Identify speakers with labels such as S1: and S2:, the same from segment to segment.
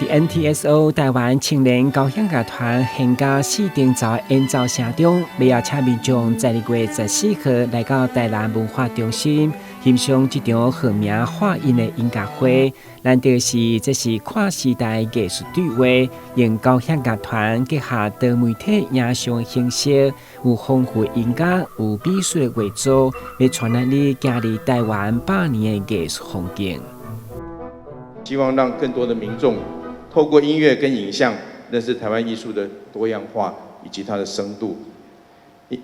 S1: NTSO 台灣青年交響樂團皇家四重奏演奏聲中，欲邀請民眾在2月14號來到台南文化中心欣賞這場號名畫音的音樂會。難得是這是跨時代藝術對話，用交響樂團結合多媒體影像形式，有豐富音樂，有美術的畫作，欲帶領你行入台灣百年的藝術風景。
S2: 希望讓更多的民眾透過音樂跟影像，認識台灣藝術的多樣化以及它的深度。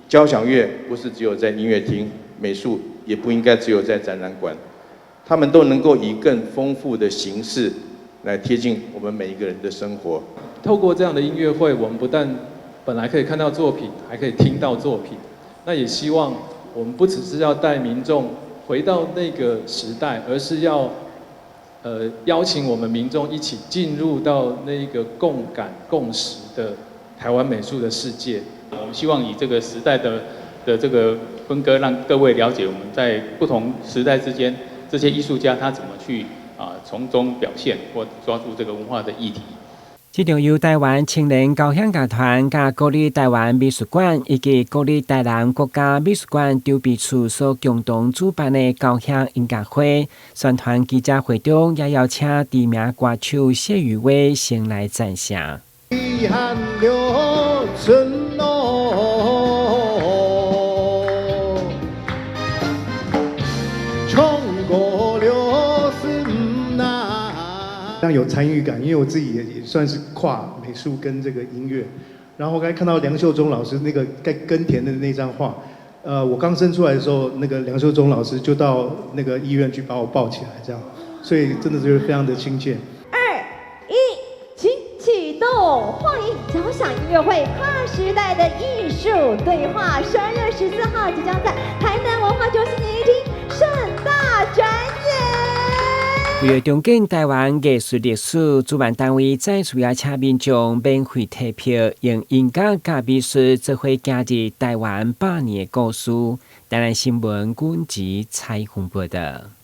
S2: 交響樂不是只有在音樂廳，美術也不應該只有在展覽館，他們都能夠以更豐富的形式來貼近我們每一個人的生活。
S3: 透過這樣的音樂會，我們不但本來可以看到作品，還可以聽到作品。那也希望我們不只是要帶民眾回到那個時代，而是要邀請我們民眾一起進入到那個共感共識的台灣美術的世界。
S4: 我們希望以這個時代的這個分割，讓各位了解我們在不同時代之間，這些藝術家他怎麼去從中表現或抓住這個文化的議題。
S1: 這場由台灣青年交響樂團、佮國立台灣美術館以及國立台南國家美術館籌備處所共同主辦的交響音樂會，宣傳記者會中也邀請知名歌手謝雨薇先來讚聲。
S5: 遺憾留存咯，衝過了心難。
S6: 非常有參與感，因為我自己也算是跨美術跟這個音樂。然後我剛才看到梁秀中老師那個在耕田的那張畫，我剛生出來的時候，那個梁秀中老師就到那個醫院去把我抱起來，這樣，所以真的就是非常的親切。
S7: 二一，請啟動，歡迎交響音樂會跨時代的藝術對話，12月14號即將在台南文化中心演藝廳盛大展演。
S1: 為了重建台灣藝術歷史，主辦單位再次邀請民眾免費提票，用音樂佮美術做伙行入台灣百年的故事。台南新聞軍籍採訪報道。